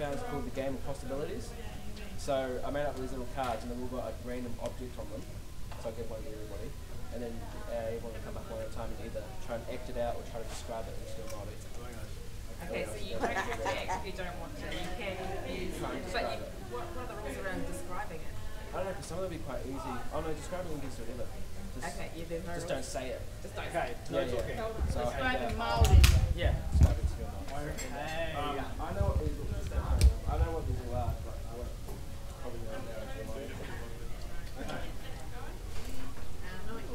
found is called the Game of Possibilities. So I made up these little cards and they've all got a random object on them. So I give one to everybody. And then everyone will come up one at a time and either try and act it out or try to describe it into Māori. Okay, so you don't have to act if you don't want to. You can use. Try and But describe you, it. what, what are the rules around describing it? I don't know, because some of them would be quite easy. Oh no, describing them gives it whatever. Just, Okay, yeah, there's no just rules. don't say it. Just don't Okay, say it. no Yeah, yeah. talking. So I'll Describe hand in out. Māori. Yeah, describe it to your Māori. Okay. I know what these I know what these all are, but I won't probably know now if they're Māori.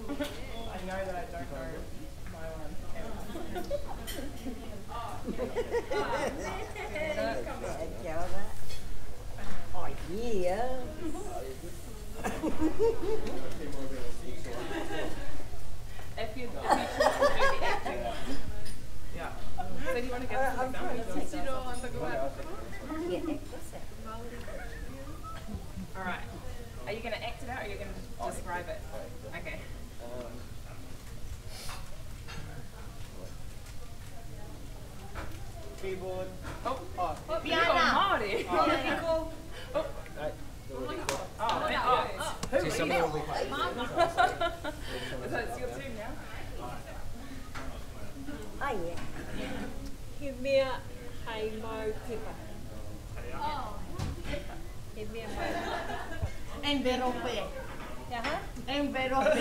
I know that I don't know my one. Kia ora. Oh, yeah. If you, if you choose to do the acting one. Yeah. So do you want to give us some examples? Yeah, act this out. All right. Are you going to act it out or are you going to just describe it? Okay. Keyboard. Oh, Oh, oh Piano. Māori. Oh. Oh, Right, the word equal. oh, oh. oh. See, some of them will be quite easy. So it's your turn now. Oh, yeah. He mea hei mau pepa. He mea mau. Envelope. He aha? Envelope.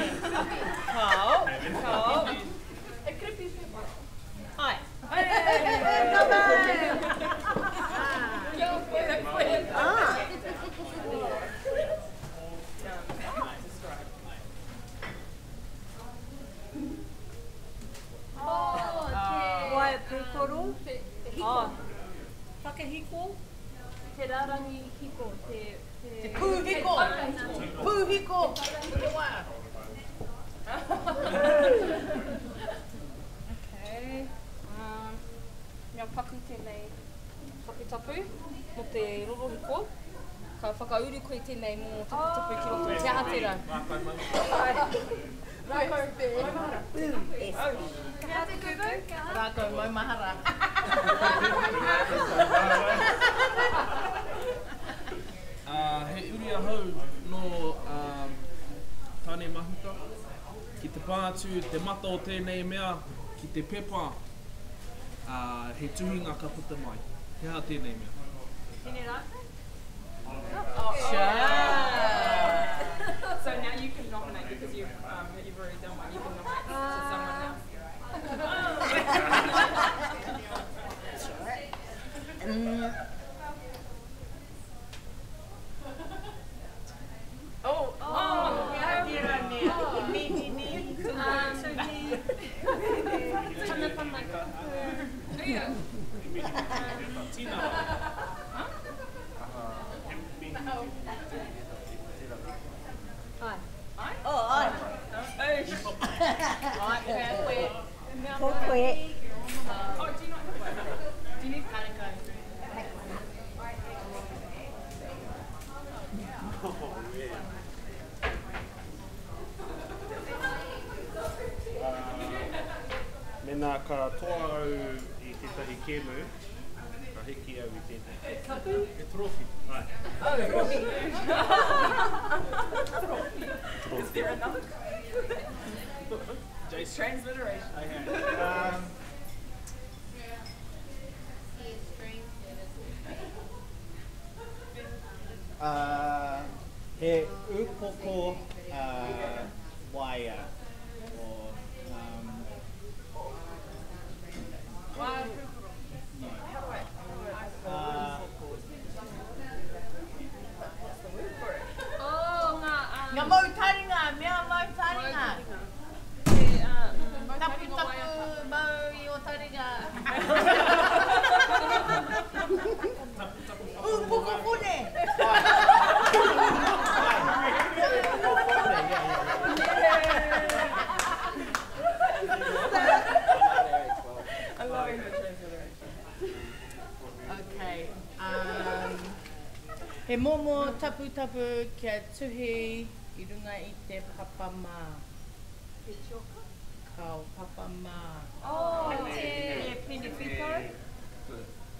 Kao. Kao. It could be paper. Ai. Ah. Describe. Oh, te... Waia pūkoro. Oh. Whakahiko. Te rārangi hiko. Te... Te pūhiko. Pūhiko. Te wā. Okay. Mea paku tēnei taputapu mō te rorohiko. Ka whakauru koe tēnei mō taputapu ki roto. Te aha tērā? Rākau pē. Yes. Rākau maumahara. He uri ahau nō Tāne Mahuta. Ki te pā atu te mata o tēnei mea ki te pepa, he tuhinga ka puta mai. He aha tēnei mea? Tēnei rākau? So now you can nominate because you've you've already done one. You can nominate to someone else. Oh, oh, Tērā mea. Mi, mi, mi. Tana pana kupu. Tina. Ai. Oh, ai. Oh, Ko koe. oh, do you not have one? Do you need Oh, yeah. Mena ka toa au i tētahi kēmu, ka hiki au i tēnei. He trophy. Ai. Is there another? Jason. Transliteration. Okay. He upoko waia. Or, no. How do I? What's the word for it? Oh, ngā... Ngā mau taringa, mea mau taringa. Te, Tapu tapu mau i o taringa. Upoko kone. I'm loving the transliteration. Okay. He momo tapu tapu kia tuhi i runga i te papa mā. Te tioka? Kao papa mā. Oh, te pene whito.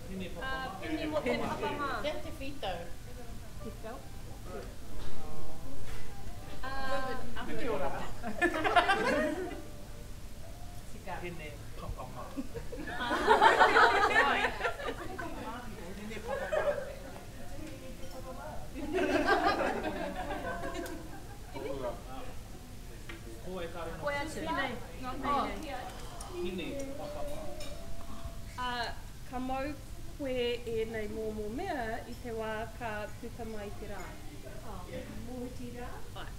Pene papa mā. Pene mō te papa mā. Te te whitau. Te felt. Kia ora. Pene papa mā. Pene papa mā. Ko e kare no. Koe atu. Hine papa mā. Ka mau koe e nei mōmō mea i te wā ka puta mai te rā. Mōhiti rā? Ai.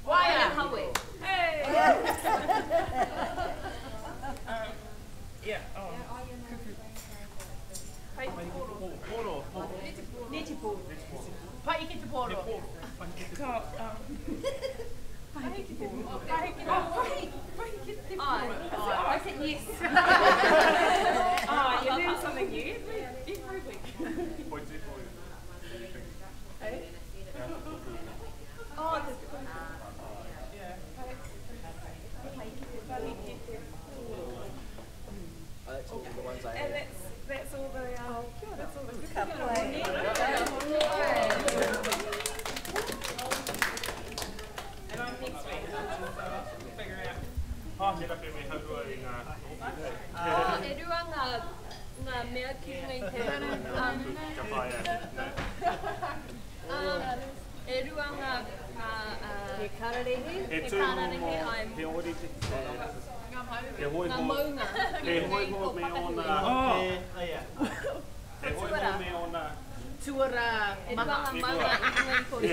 Waia! Hawe. Hey! Yeah, oh. Pai poro. Poro. Neti pōro. Pai ki te pōro. Ka, Pai ki te pōro. Pai ki te pōro. I said yes. Oh, you learn something new every week. Hey? Oh, the Yeah. Pai ki te pōro. That's all the ones I And had. that's all the that's all the Ka pai. And I'm next week. Figure out. Tērā pē me haurua i ngā. Oh, e rua ngā mea ki runga i te Ka whaia. E rua ngā He kararehe. He He tū kararehe, mō, ai. he ori te, he hoi ngā mō, maunga. he hoi mō me ona, Oh. he hoi mō me ona. Tuara E rua maha. ngā maunga i runga i ko Yeah.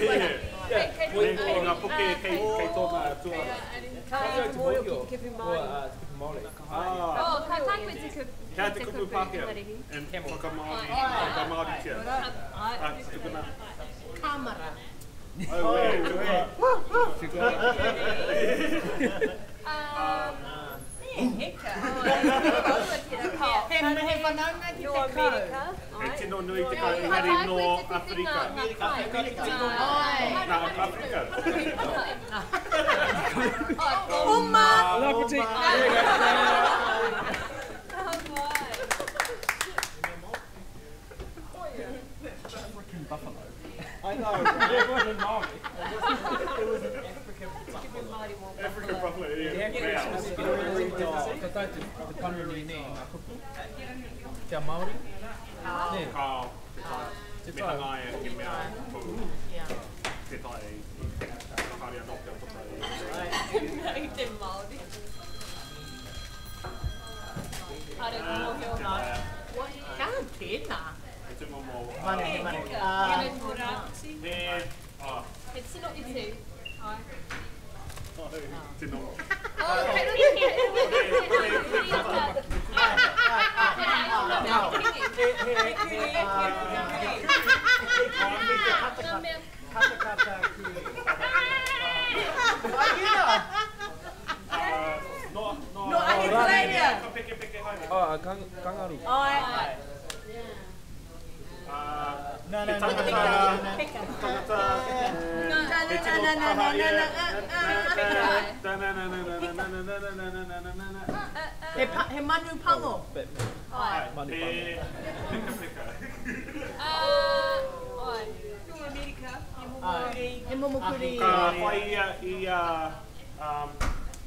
Kei- kei Me runga i ngā puke kei tōna tuara. Ka mōhio ki te kupu Māori. Te kupu Māori. Ah. Oh, ka tā koe te kupu Kia te kupu Pākehā. Ingarihi. And whakamāori, whakamāoritia. Ai. Ah, tukuna. Kāmara. Oh, e, tukuna. Heka. He he whanaunga ki te kau. Amerika. He tino nui te kau, engari no Afrika. Ai. Nā, Afrika. Uma! Lafferty. African buffalo. I know, right? It wasn't Māori. It was an African buffalo. African buffalo, yeah. Wow. Ka tae te panoni nei ngā kupu. Kia Māori. Nē, Kao, te tae. te Me tae. hangaia he mea pū. Yeah. Te tae. Kāre anō kia puta i. I te Māori. Kāre ko mōhio. Te tae. Ka tēnā. He tūmomo. Manu, he manu. Tēnei tō rāpiti. He, ah, He tino iti. Ai. tino. Oh, kei runga i te Ngā mea Kata kata kuri. No, no. No, Ahitereiria. Ka peke peke haere. Oh, kangaroo. Ai. No, no, He no, no, tangata, no, no. tangata, Na, he tino na, na, na, kaha na, ia. na, Na, na, na, na, na, na, na, na, na, na, na, na, na, na. He, pa, he manu pango. Ai. Manu He pango. peka peka. Ai. Nō Amerika. He momo kuri. Ka whai ia i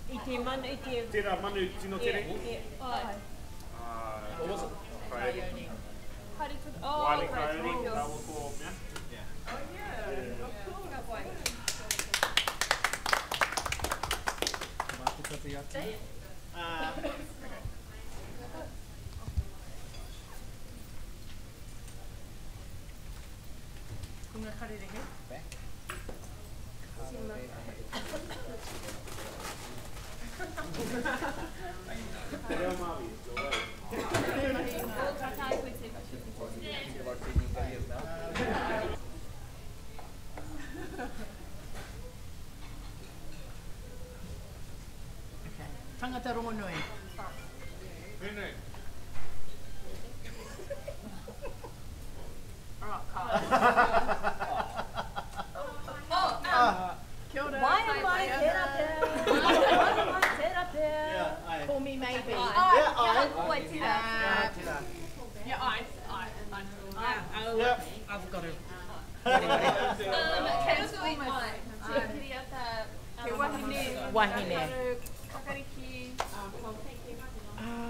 I te manu, i te... tērā manu tino tere. Ai. What was it? Coyote. Haere tō... Oh, Wily haere tō coyote. mōhio. Rāua ko mea. Oh, yeah. Oh, cool. Ka pai. Mā te tate atu. Ko ngā kararehe. Te reo Māori, your way. Oh, ka tā koe te Okay. Tangata rongonui. Pene. Oh, Kia ora. Why am I tērā pea? Yep. I've got it. Kei roto i mai. Kiriata. He wahine. Wahine. Kakariki.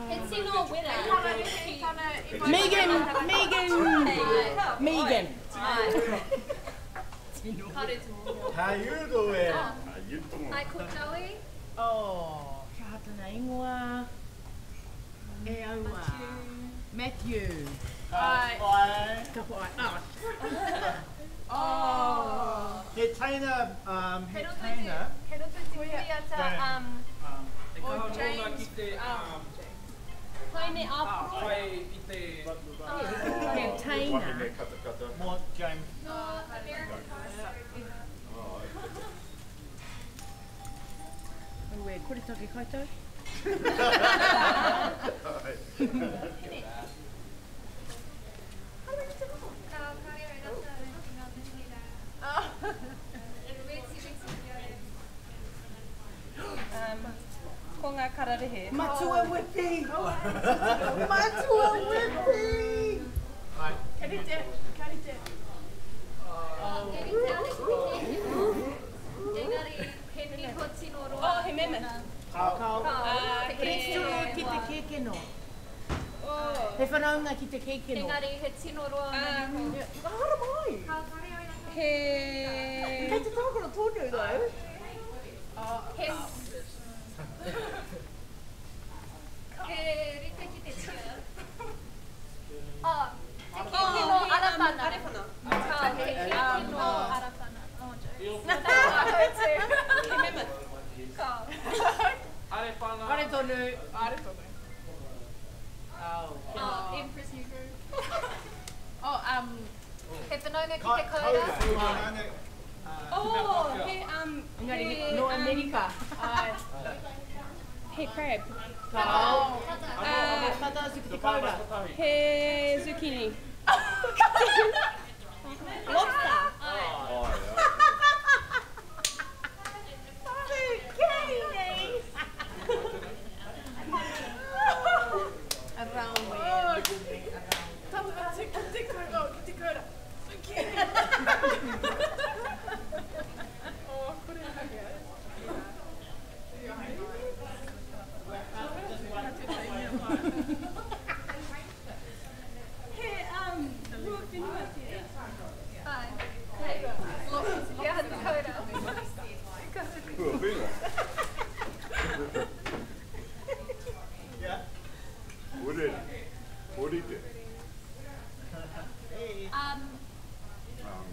He tino wera. Megan! Megan! Megan! How you doing? How you doing? Ai, ko Joey. Oh, kia hatana ingoa. E aua. Matthew. Ai. Ka whai. Ah. Oh. He teina, he teina. Kei roto i te kiriata. E kaha mōna ki te... Haine āporo. Whai i te... He teina. Wahine katakata. Mō James. No, American. Ue, kore take koutou. Ko ngā kararehe. Matua whippy! Matua whippy! Karite. Karite. Engari, he niho tino roa. Oh, he meme. Kao. He tū ki te kēkeno. He whanaunga ki te kēkeno. Engari, he tino roa ngā niho. Hara mai! He... Kei te tākaro tōnu, though. He... He rite ki te tia. Oh, te kēkeno arewhana. Arewhana. Te kēkeno arewhana. Oh, Joe. He meme. Kao. Arewhana. Are tonu. Are tonu. Oh. Oh, Empress Hugo. Oh, He whanaunga ki te koura. Oh, he... Engari, no Amerika. He crab. Kao. Tata atu ki te koura. He zucchini. Lobster. Oh, Zucchini! Around me. Oh, tata atu ki te koura. Ki te koura. Zucchini. Oh, kore hanga. He, rua whenua te. Ai. He aha te koura. Kua whenua. Yeah. Ore. Ore te.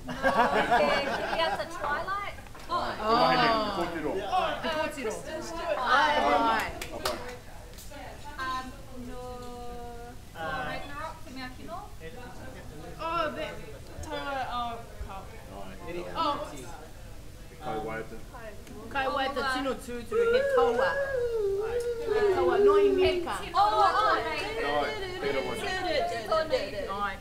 No, he kiriata Twilight. Oh. Wahine, kōtiro. Te kōtiro. Kristen Stewart. Ai, ai. Apai. No, Ragnarok, te mea kino. Oh, that Taua, oh, kao. Oh, Kai waiata. Kai waiata tino tūturu, he taua. He taua, no i Amerika. Oh, oh, Ai, tērā wahine. Ai.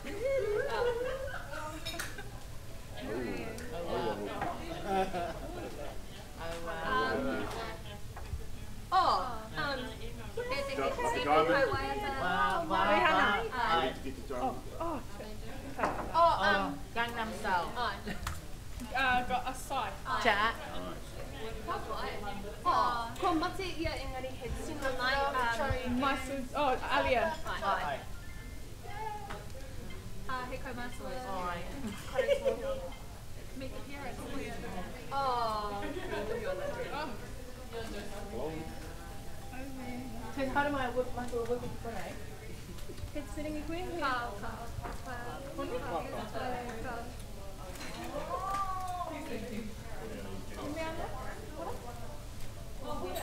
Oh, He te Like a tino diamond. kai waiata. Wā, wā, Rihanna. wā. Ore te ki te tau. Oh, shit. Oh, Gangnam Style. ai. Got a scythe. Cha. Oh, ko mate ia engari he tino nai. Mice, oh, Alia. ai. He kaumatua. Ai. Meet the parents. Oh. Te haere mai whip, matua whip i te konei. He tiringi koe. He... Kao, kao. Kao, kao.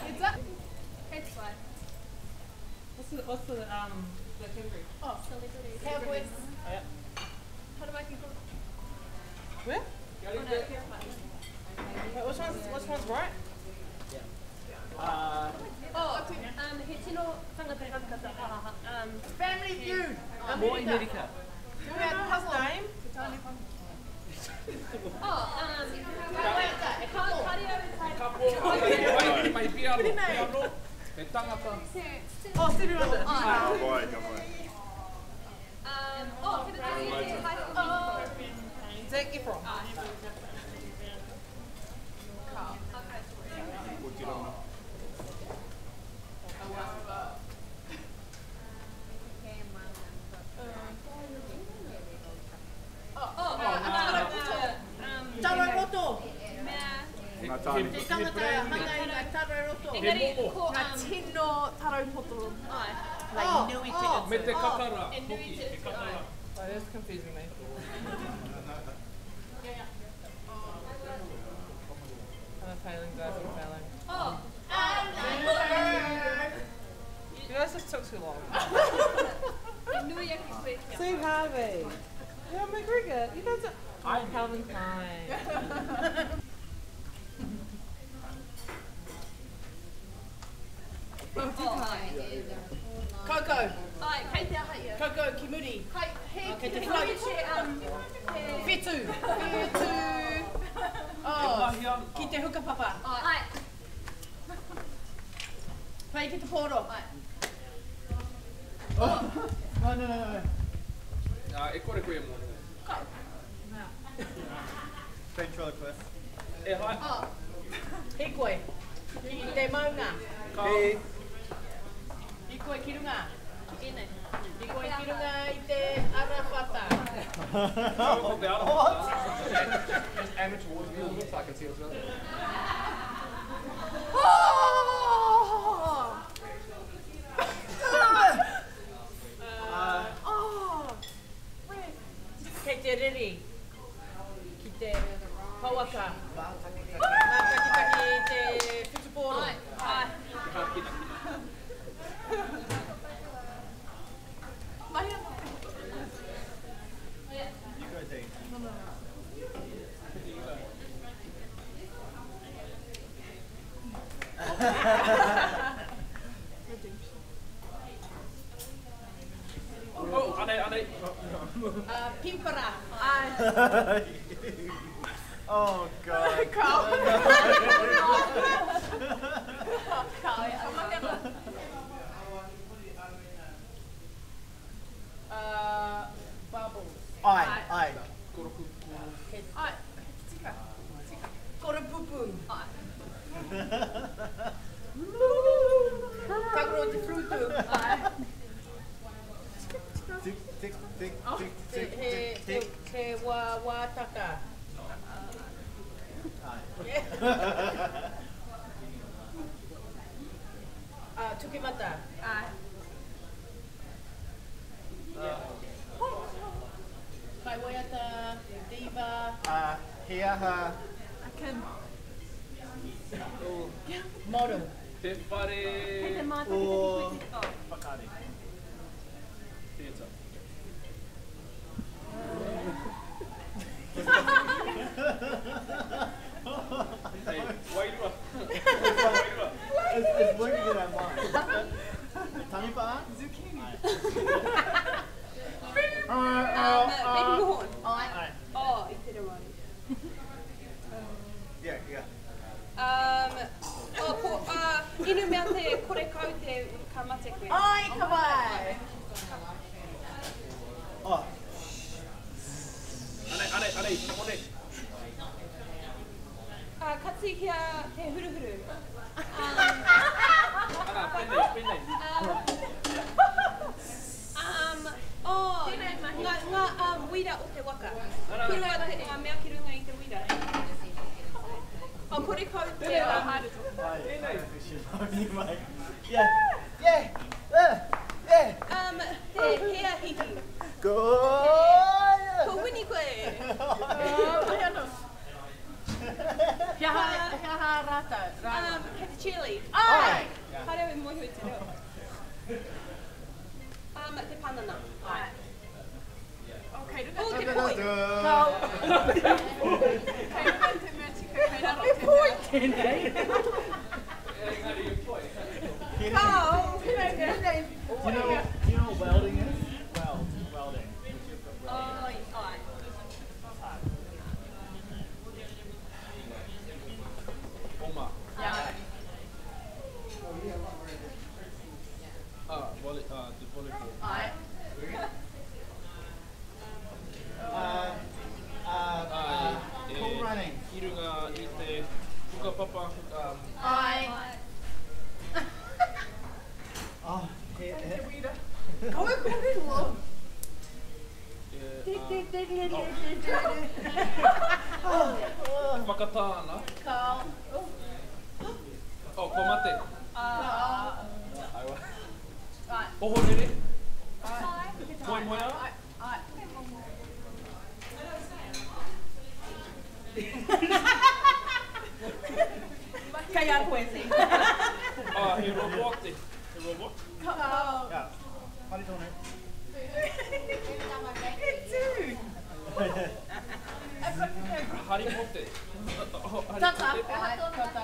It's up. Heads wide. What's the category? Oh, Celebrities. Cowboys. Yeah. Haramaki. Where? Wait, which one's right? Oh, he tino tangata tangata. Family Feud. More America. Do we have the puzzle name? Oh, Kapo, mai piano, piano. He tangata. Oh, Stevie Wonder. Ka wai, ka wai. Oh, he te high school. tāne. Te tangata hanga i ngā taro roto. Engari, ko... Ngā tino taro poto. Ai. Like nui te Me te kakara. E nui te utu, ai. Oh, that's confusing me. I'm failing, guys, I'm failing. Oh. You guys just took too long. Steve Harvey. Yeah, McGregor. You guys are... I'm Calvin Klein. Coco. Ai, kei te aha ia. Coco, ki muri. Kai, he, Kei te he, float. he, Whetu. Whetu. Oh, ki te hukapapa. Ai. Pai ki te pōro. Ai. Oh. No, no, no, no. E kore koe e mō. Ventriloquist. E hai. Oh. Hikoi. I te maunga. He. Hikoi ki runga. Ine. Hikoi ki runga i te arawhata. What? Just aim it towards me a little bit so I can see what's going on. Oh! Oh! Kei te riri. Ki te pauaka. Mātakitaki te whitupōro. Ai. Ai. You go, Dean. Oh, anei, anei. Pimpara. Ai. Oh, God. Bubbles. Ai, ai. Koroku. Ai. Tika. Tika. Koropupu. Ai. Takaro te frutu. Ai. Tick, tick, tick, tick, tick, tick, tick. Te wā wātaka. Ai. Tukemata. Ai. Kai waiata, diva. He aha. I can. Model. Te whare. Kei te mātakitaki Or koe te... Oh. Whakaari. Theatre. Hey, wairua. Wairua. It's working in our mind. Taniwha? Zucchini. Baby horn. Ai. Oh, i te reo. Yeah, yeah. Oh, ko, inu mea te kore kau te ka mate koe. Ai, ka wai. Oh. Anei, anei, anei. One. Katihia te huruhuru. Ana, pēnei, pēnei. Oh, ngā wira o te waka. Purua te ngā mea ki runga i te wira. Oh, kore kau te... Ai. Yeah. Yeah. Yeah. Te hea hihi. Go. Ko wini koe. He aha rātou. Kei te chili. Ai. Kāre au e mōhio i te reo. Te panana. Ai. Okay, runga Oh, te te poi. Kei runga te mea tika, kei raro te mea. Tēnei. Engari, e poi. Kao. Do you know what welding is? Weld, welding. Oh, ai. Oma. Yeah. Volley, the volleyball. Ai. Cool running. Ki runga i te hukapapa. Ai. Oh, he, he. Kawe kōrero. Whakatāna. Kao. kua mate. Ohorere. Moemoeā. Kei a koe, see. Oh, he robot. He robot. Yeah. Haere tonu. He tū. Haripote. Tata. Tata.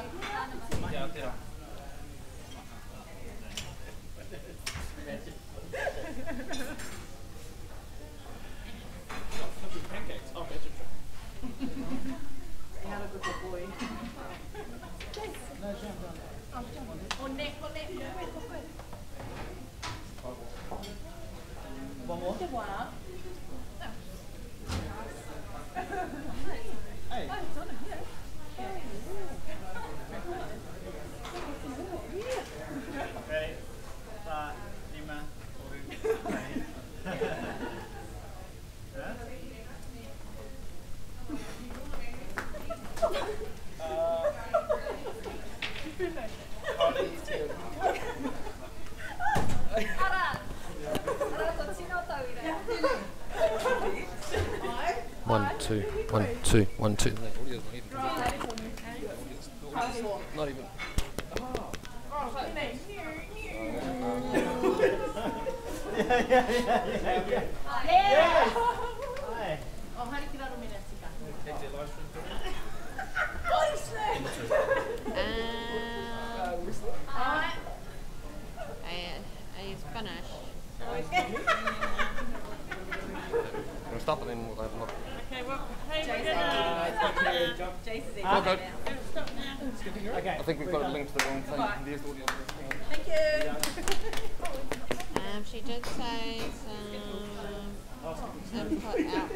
Kia tērā. Oh, flipping pancakes. Oh, magic trick. Ehara ko te boy. No, jump down. O ne, o ne, koe, koe. One more? Te wā. Hey. Ready? Whā, rima, toru, tahi. Yeah? Ara! Ara, ko tino tauira. 1, 2, 1, 2, 1, 2. The audio's not even. Not even. Yeah. Yes! Hi. O, haere ki raro mena tika. Take their live stream. I is finished. We'll stop and then we'll have a look. Okay, well, hey, we're gonna... Jason's Oh, good. Stop now. Okay. I think we've got it linked to the wrong thing. There's the audio. Thank you. She did say some input out.